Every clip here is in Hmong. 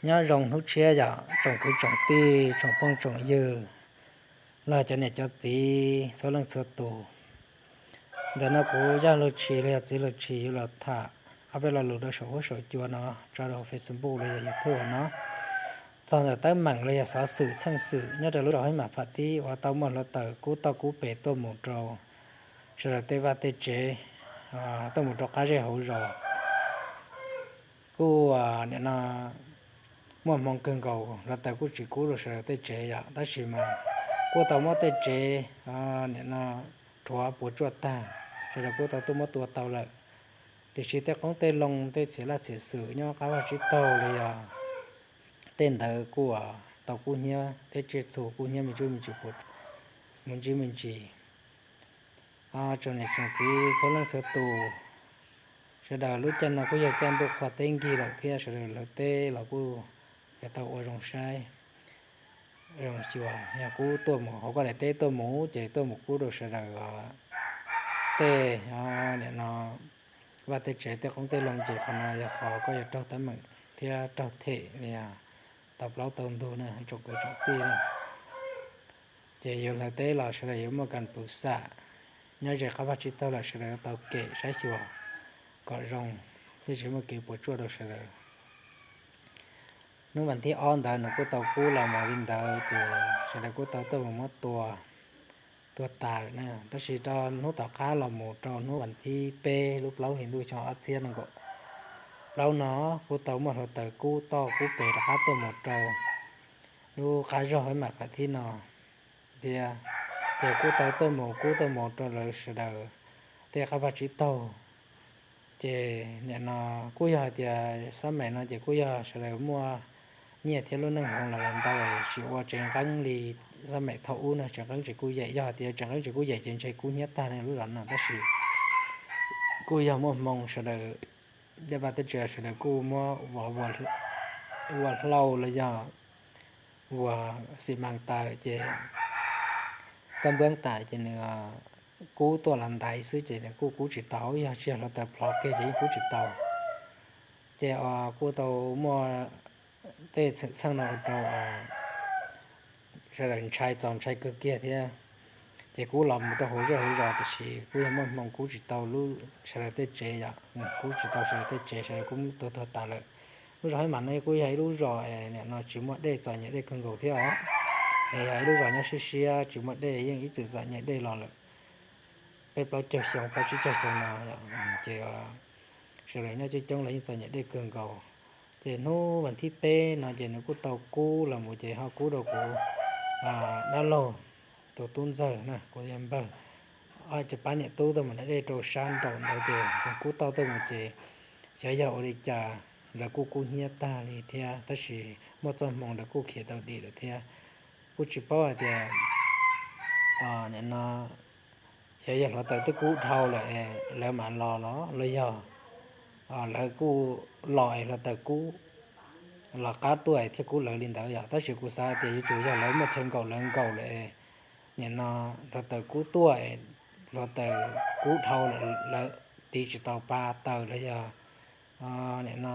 Nyob zoo hnub tshiab yom tsoom kwv tsoom tij tsoom phooj tsoom ywg, los cov niam cov txiv txhua leej txhua tus. Ntawm no kuv Yaj Lug Tshis los yog Txiv Lug Tshis yuav los tham ob peb lo lus rau saum huab saum cua no, tso rau Facebook los yog YouTube no, txog ntawm teeb meem los yog xov xwm txheej xwm nyob rau lub zos Hib Mam Pham Thib uas tau muaj hluav taws kub toj kub pes tuaj mus rau sawv daws tej vaj tej tsev, tuaj mus rau qab zej hauv zos. Kuj nim no muaj hmoo kawg nkaus, hluav taws kuj tsis kub rau sawv daws tej tsev yom, tab sis mas kuj tau muab tej tsev nim no rhuav puas tsuaj tag, sawv daws kuj tau tuaj muab tua tau lawm. Tiam sis tej qoob tej loo tej txhia laj txhia xwm nyob qab vaj tsib taug li yog tej ntawd kuj tau kub hnyiab thiab tsiaj txhu kub hnyiab me ntsis me ntsis, me ntsis me ntsis. Tsoom niam tsoom txiv txhua leej txhua tus, sawv daws lub caij no kuj yog caij ntuj qhua teb nkig lawm thiab sawv daws lawv teb los kuj yuav tau ua zoo saib zoo xyuas. Yog kub tuaj mus hauv koj daim teb tuaj mus ces tuaj mus kub rau sawv daws tej nim no vaj tej tsev tej qoob tej loo ces qhov no yog qhov koj yuav raug teeb meem thiab raug them li tau plaub tau ntug na tsoom kwv tsoom tij na. Ces yuav hlawv teb los sawv daws yuav muaj kas pwv xam, nyob ze qab vaj tsib taug lawm sawv daws yuav tau kem saib xyuas kom zoo, thiaj tsis muaj kev puas tsuaj rau sawv daws. Hnub vas thib ob ntawd nws kuj tau kub los mus li ntawd ces sawv daws kuj tau tuaj mus muab tua, tua tas lawm na. Tab sis rau hnub tom qab los mus rau hnub vas thib peb lub plaub hlis ntuj xyoo ob txhiab nees nkaum plaub no kuj tau muaj hluav taws kub toj kub pes rov qab tuaj mus rau lub qab zog Hib Mam Pham Thib no thiab. Ces kuj tau tuaj mus kub tuaj mus rau lawv sawv daws tej qab vaj tsib taug. Ces nim no kuj yog hais tias xab maim no ces kuj yog sawv daws muaj nyiaj thiab lub neej hloov los los ntau, tsis ua tsev nqeeb li xab maim thaum ub no, tsev nqeeb tsev kuj yaim, yog hais tias tsev nqeeb tsev kuj yaim ces ntshe kub hnyiab tag ne lub zos no, tab sis kuj yog muaj hmoo sawv daws tej vaj tej tsev sawv daws kuj muab ua hlau los yog ua xi mas tas lawm ces kab npab tas ces nws kub tuaj los ntaiv xwb ces nws kuj kub tsis tau, yog tsis yog hluav taws plhov kiag ces yeej kub tsis tau. Ces kuj tau muaj tej txheej no ua rau sawv daws ntshai txaus ntshai kawg kiag thiab. Ces kub los mus rau hauv zej hauv zos tiam sis kuj yog muaj hmoo kub tsis tau lub sawv daws tej tsev yom, kub tsis tau sawv daws tej tsev, sawv daws kuj tuag tuag tas lawm. Lub zos Hib Mam no kuj yog ib lub zos nim no tsis muaj dej, txom nyem dej kawg nkaus thiab os. Nws yog ib lub zos nyob siab siab tsis muaj dej, yeej ib txwm txom nyem dej los lawm peb plaub caug xyoo plaub tsib caug xyoo no, ces sawv daws nyob coob coob los yeej txom nyem dej kawg nkaus. Ces hnub vas thib peb no ces nws kuj tau kub los mus ces ho kub rau kuv dab laug tus tub ntxawg na, kuv yog npawg, cov pab niam tub tuaj mus da dej rau sab nraum ntawd ces tus kub toj tuaj mus ces xyov yog ua li cas lawv kuj kub hnyiab tag li thiab, tab sis muaj txoj hmoo lawv kuj khiav tau dim lawm thiab. Kuj tsis paub hais tias nim no xyov yog hluav taws twb kub dhau lawm es lawv mam los los los yog lawv kuj los es hluav taws kub los qab tuaj es thiaj kub lawv li ntawd yom. Tab sis kuv xav tias yuav tsum yog lawv muaj chaw nkaum lawv nkaum lawm, nim no hluav taws kub tuaj, hluav taws kub dhau lawm lawv tiv tsis tau pa taws los yog nim no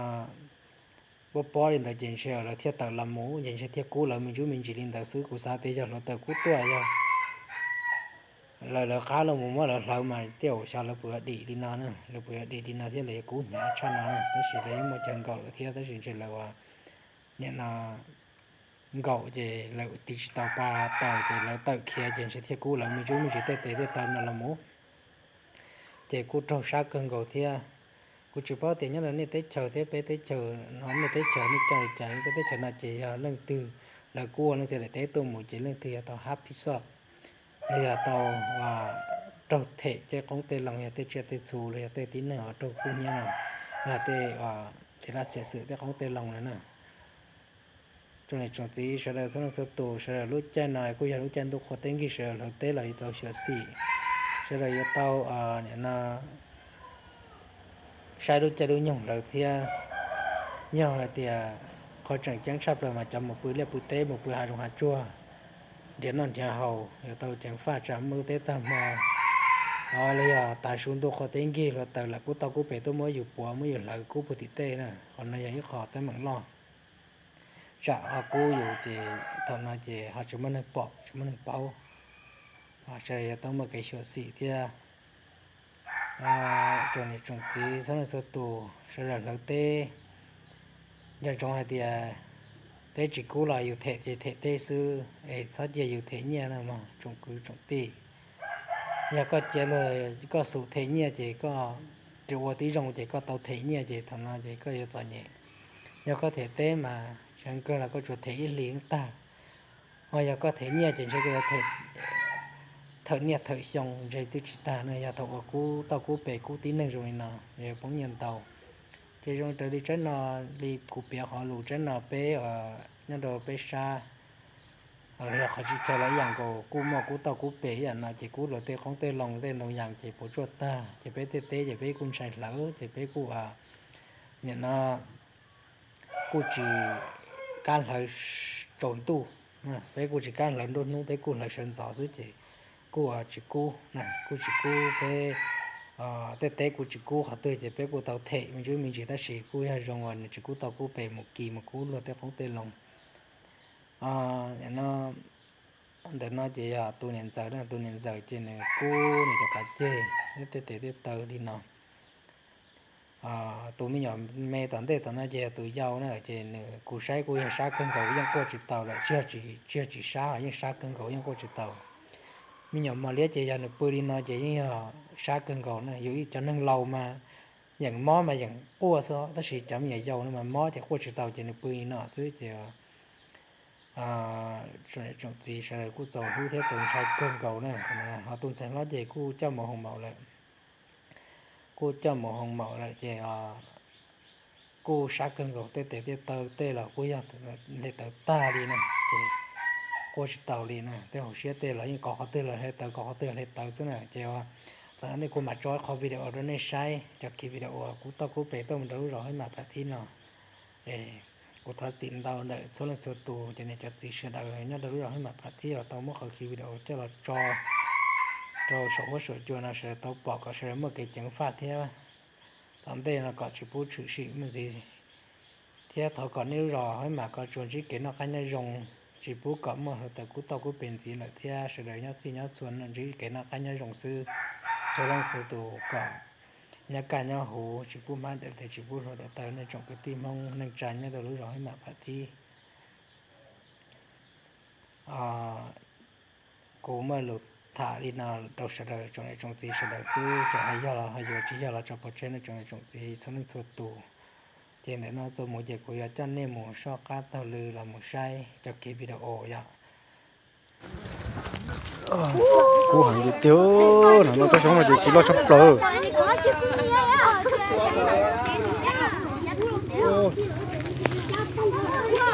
pob pob li ntawd ces ntshe lawv thiaj tawm los mus ces ntshe thiaj kub lawv me ntsis me ntsis li ntawd xwb. Kuv xav tias yog hluav taws kub tuaj yog lawv lawv qab los mus muab lawv hlawv mas tej zaum xyov lawv puas yuav dim li no, lawv puas yuav dim li no thiab lawv yuav kub hnyav tshaj no, tab sis lawv yeej muaj chaw nkaum lawm thiab tab sis ntshe lawv ua nim no nkaum ces lawv tiv tsis tau pa taws ces lawv tawm khiav ces ntshe thiaj kub lawv me ntsis me ntsis tej tes tej taw no los mus. Ces kuj raug sab kawg nkaus thiab. Kuv tsis paub tias nyob rau nej teb chaws thiab peb teb chaws no, nej teb chaws nej coj li cas, peb teb chaws no ces yog leej twg lawv kub ua leej twg daim teb tuaj mus ces leej twg yog tau hab phij xoj, los yog tau raug them tej qoob tej loo, yog tej tsiaj tej txhu los yog tej tib neeg uas raug kub hnyiab no, yog tej txhia laj txhia xwm tej qoob tej loo no na. Tsoom niam tsoom txiv sawv daws txhua leej txhua tus, sawv daws lub caij no kuj yog lub caij ntuj qhua teb nkig, sawv daws hlawv teb los yuav tau xyuam xim, sawv daws yuav tau nim no saib lub caij lub nyoog hlawv thiab. Yog hais tias qhov tseem ceeb tshaj plaws mas cov mus pw liaj pw teb mus pw hav zoov hav tsuag, nrhiav noj nrhiav haus yuav tau ceev faj tsam muaj lub teb tag hmo, los yog tav su ntuj qhua teb nkig hluav taws lam kub toj kub pes tuaj muab yus puav muab yus hlawv kub puag tim tej na. Qhov no yog ib qho teeb meem loj. tsam ho kub yus ces thaum no ces ho tsis muaj neeg pom tsis muaj neeg paub, ho sawv daws yuav tau muaj kev xyuam xim thiab. Tsoom niam tsoom txiv txhua leej txhua tus sawv daws hlawv teb, nco ntsoov hais tias teb tsis kub los yus them ces them teb xwb es txhob cia yus them nyiaj no mog tsoom kwv tsoom tij. Yog koj cia luag koj xub them nyiaj ces koj tsis ua tib zoo ces koj tau them nyiaj ces thaum no ces koj yuav txom nyem. Yog koj them teb mas tseev kawg los koj tsuas them ib hlis tag. Ho yog koj them nyiaj ces ntshe koj yuav them thawm niaj thawm xyoo ntshe twb tsis tag no yog thaum uas kub tauj kub pem kub tib neeg zoo li no yuav poob nyiaj ntau. Ces zoo raws li tsaib no, li kuv piav qhov lus tsaib no peb nyob rau peb sab los yog qhov tsis chaw los ib yam nkaus kuj muaj kub tauj kub pem ib yam no ces kub luag tej qoob tej loo tej ntoo yas ces puas tsuaj tag ces peb tej teb ces peb kuj ntshai hlawv ces peb kuj nim no kuj tsis kam hlawv tsaus ntuj, peb kuj tsis kam hlawv nruab hnub peb kuj hlawv sawv ntxov xwb ces kuj tsis kub, kuj tsis kub peb tej teb kuj tsis kub qhov twg ces peb kuj tau them me ntsis me ntsis tab sis kuj yog zoo uas nws tsis kub tauj kub pem mus kis mus kub luag tej qoob tej loo. Nim no ntawm no ces yog tus niam ntxawm na, tus niam ntxawm ces nws kub nws cov qav ceg thiab tej tes tej taw li no. Tus me nyuam me tom ntej tom no ces yog tus yau na ces nws kuv saib kuj yog sab kawg nkaus yeej quaj tsis taus lawm, tsis yog tsis sab os yeej sab kawg nkaus yeej quaj tsis taus. Me nyuam mos liab ces yog nws pw li no ces yeej yog sab kawg nkaus na, yus ib cov neeg laus mas yeem mob mas yeem quaj xwb tab sis cov me nyuam yaus no mas mob ces quaj tsis taus ces nws pw li no xwb ces tsoom txiv sawv daws kuj txaus hlub thiab txaus ntshai kawg nkaus na. Ho tus ntxhais hlob ces kuj coj mus hoos maum lawm, kuj coj mus hoos maum lawm ces kuj sab kawg nkaus tej tes tej taw tej los kuj yog hle tawv tag li na ces quaj tsis taus li na, tej hauv siab tej los yeej kov qhov twg los hle tawv kov qhov twg los hle tawv xwb na ces thaum no nej kuv mam tso ib qho video rau nej saib cov khiv video uas kuv tauj kub pem tuaj mus rau lub zos Hib Mam Pham Thib no. Kuv thov txim ntau ntawm txhua leej txhua tus ces nej cov txiv sawv daws nyob rau lub zos Hib Mam Pham Thib uas tau muab qhov khiv video coj los tso rau saum huab saum cua no sawv daws tau pom kom sawv daws muaj kev ceev faj thiab tom ntej no kom tsis pub tshwm sim mus ntxiv thiab thov kom nej lub zos Hib Mam kom tsuas ntsib kev noj qab nyob zoo, tsis pub kom muaj hluav taws kub tauj kub pem ntxiv lawm thiab sawv daws nyob txhij nyob txhua ntsib kev noj qab nyob zoo xwb. Txhua leej txhua tus kom nyob kaj nyob huv, tsis pub hmab daim tawv tsis pub hluav daim taw, nej tsoom kwv tij Hmoob neej tsa nyob rau lub zos Hib Mam Pham Thib. Kuv muaj lus tham li no rau sawv daws tsoom niam tsoom txiv sawv daws xwb, tseem hais yog los ho yuav, tsis yog los tso pov tseg nej tsoom niam tsoom txiv txhua leej txhua tus. Ces ntawm no txuas mus ces kuv yuav coj nej mus soj qab taug lw los mus saib cov khiv video yom. Kub heev tiag tiag, no no tsob xyoob no ces tsis loj tshaj plaws.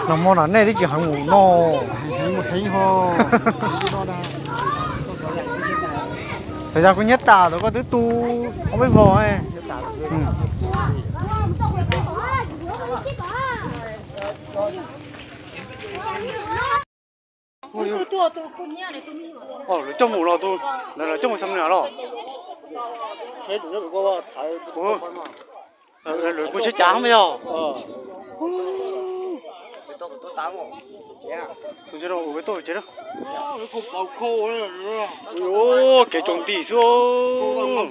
Nag hmo na nej twb tsis heev mus no. Xav yog kuv nyiab tas tau koj twb tu ob peb vog. Lawv coj mus los, lawv coj mus xam nws los. Lawv kuj tsis cav me yog. Kev tsaus nti xwb.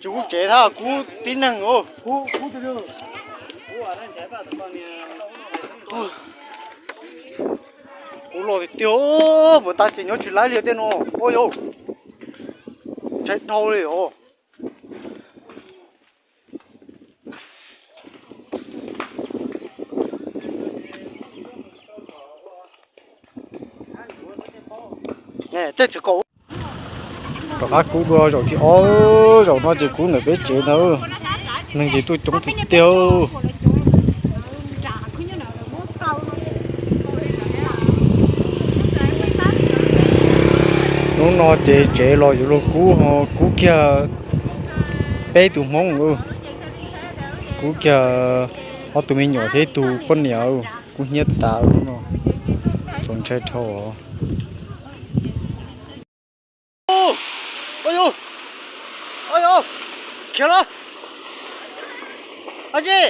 Tsis kub tsev thab kub tib neeg. Kub los tiag tiag, puas tas ces nyob tsis laib li tej no. Ua yau, ntshai dhau li os. Tej txiv qaum rov qab kub dua zaum thib ob, zaum no ces kub ntawm peb tsev ntawd, neeg ces tuaj coob tiag tiag. Hnub no ces tsev los yuav luag kub ho kub kiag peb tus Hmoob. Kuv kiag ob tug me nyuam thiab ib tug poj niam, kuv hnyiab tas hnub no, txaus ntshai dhau. Khiav los, Ab Tsi.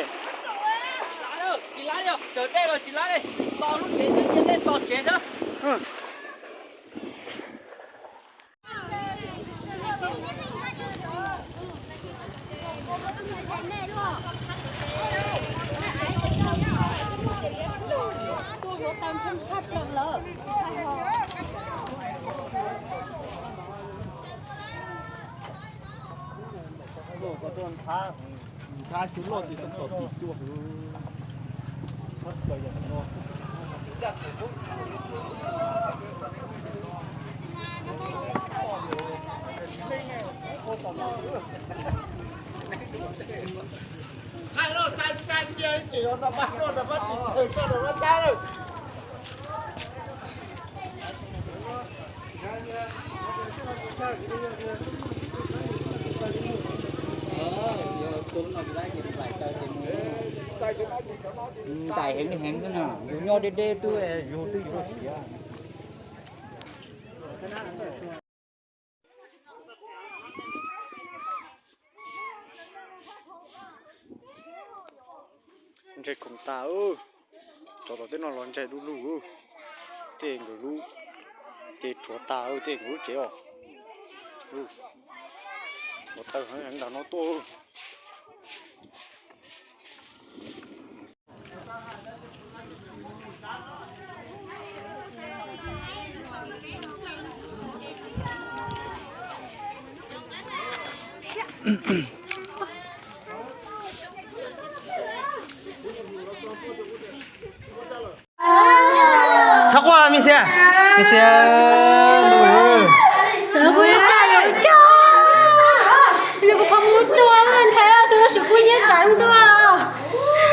Ntais heev li heev xwb na, yus nyob deb deb twb yus twb yus siav. Ntshai khoom tas, cov tom tej no los ntshai du lug. Tej nkawd lub, ces rhuav tas tej nkawd lub tsev os. Rhuav tawm heev nram no tuaj. Txhob quaj, me xiab, me xiab. Txhob quaj, yuav mus cog, yuav mus cog ntshai, tab sis kuv yeej tawv dua.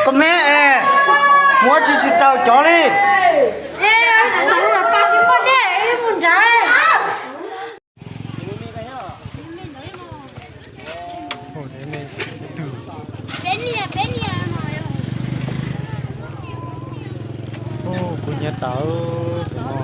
Koj me, muab tsis tsis raws cov li. Xav los pa tsis muaj dej, mus nrad. Kuv nyiam tawv tus no.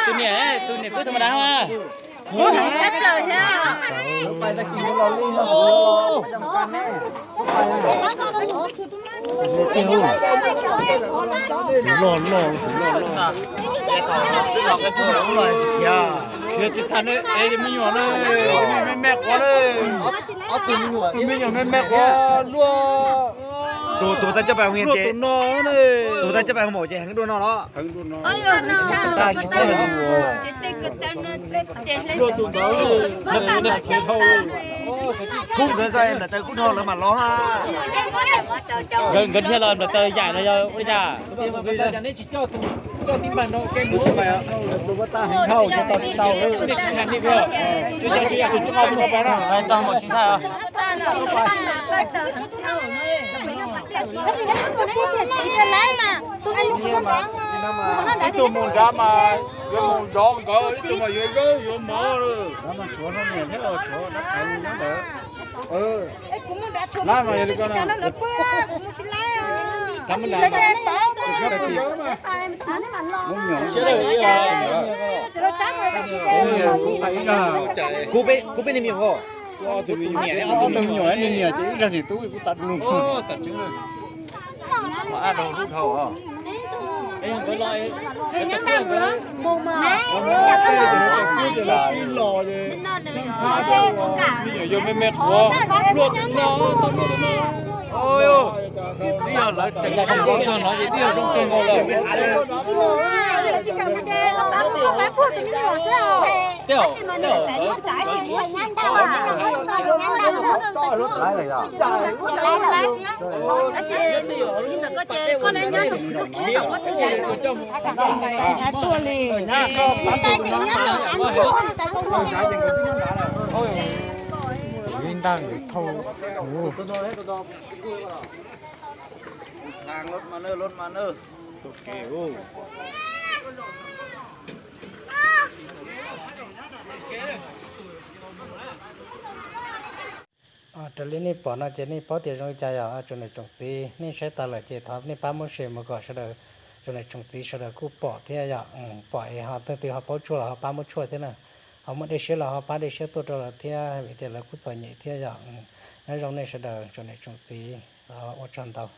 Tus niam, tus niam peb tham ma das. Loj loj, loj loj. Khiav tsis tag ne, es me nyuam na, me me quav na. Tus me nyuam me me quav luaj. Tus, tus tau coj pais hoo ces, tus tau coj pais hoo maum ces heev dua no los. Luaj tus ntawd, kub nkawd ko nplam taw kub dhau lawv mam los ha. Nkawd, nkawd dhia los nplam taw yaim no yog ua li cas? Tsis tau, tsis tau. Tsis tau, tsis tau. Ib tug mus nrad mas yuav mus zov nkawd, ib tug mas yuav zaub yuav mov. Lab mas yog li ko na. Kuv peb, kuv peb niag me nyuam, ob tug me nyuam, niag niam ces ib zag niam tub kuj tas du lug. Ab, rau lub dhau os. Me nyuam yog me me quav luaj no, tau luaj no. Twb yog lawv tseem tsis txog no ces twb yog zoo kawg nkaus lawm. Tej zaum, tej zaum lawv, tuaj li. Ntag thau. Raws li nej pom no ces nej paub tias zoo li cas yog tsoom niam tsoom txiv, nej saib tas lawm ces thov nej pab muab share mus kom sawv daws, tsoom niam tsoom txiv sawv daws kuj pom thiab yom. Pom es ho leej twg ho paub tshuaj los ho pab muab tshuaj thiab na, ho muaj dej siab los ho pab dej siab tuaj rau lawv thiab, vim tias lawv kuj txom nyem thiab yom. Nyob zoo nej sawv daws tsoom niam tsoom txiv, ua tsaug ntau.